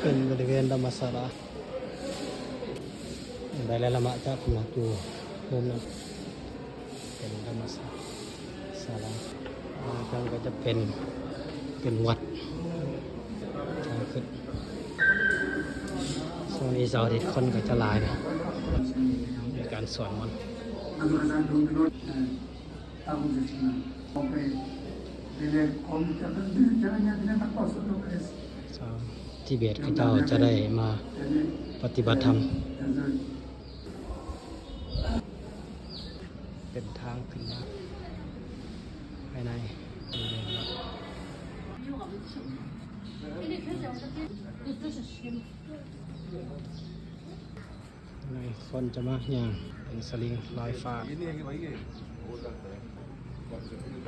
ເປັນບໍລິເວນທຳມະສາລາ ໄດ້ແລ້ວລະມະຈາກພຸ້ນນະ ຢູ່ມຸມນັ້ນ ເປັນທຳມະສາລາ ທາງເທິງກໍຈະເປັນ ເປັນວັດ ທາງຂຶ້ນ. ຊ່ວງນີ້ເສົາອາທິດຄົນກໍຈະຫຼາຍນະ ມີການສວດມົນ. ຊາວທິເບດເຂົາເຈົ້າຈະໄດ້ມາປະຕິບັດທຳ. ເປັນທາງຂຶ້ນມາພາຍໃນ ນີ້ ຄົນຈະມາຍ່າງເປັນສະລິງລອຍຟ້າ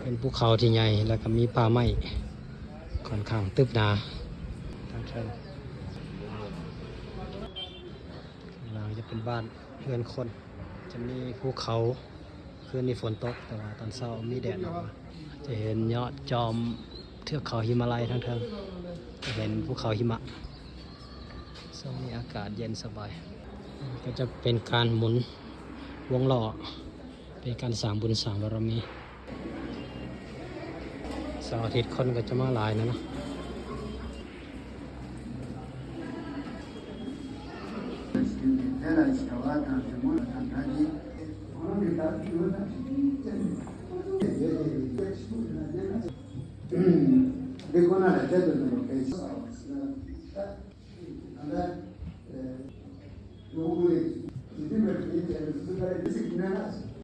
ເປັນພູເຂົາທີ່ໃຫຍ່ ແລ້ວກໍມີປ່າໄມ້ຂ້ອນຂ້າງຕຶບໜາທາງເທິງ. ຂ້າງຫຼັງຈະເປັນບ້ານເຮືອນຄົນ ຈະມີພູເຂົາ. ຄືນນີ້ຝົນຕົກ ແຕ່ວ່າຕອນເຊົ້າມີແດດອອກມາ ຈະເຫັນຍອດຈອມເທືອກເຂົາຫິມາໄລທາງເທິງ ຈະເຫັນພູເຂົາຫິມະ. ຊ່ວງນີ້ອາກາດເຢັນສະບາຍ ກໍຈະເປັນການໝູນວົງລໍ້ ເປັນການສ້າງບຸນສ້າງບາລະມີ. ເສົາອາທິດຄົນກໍຈະມາຫຼາຍນະເນາະ.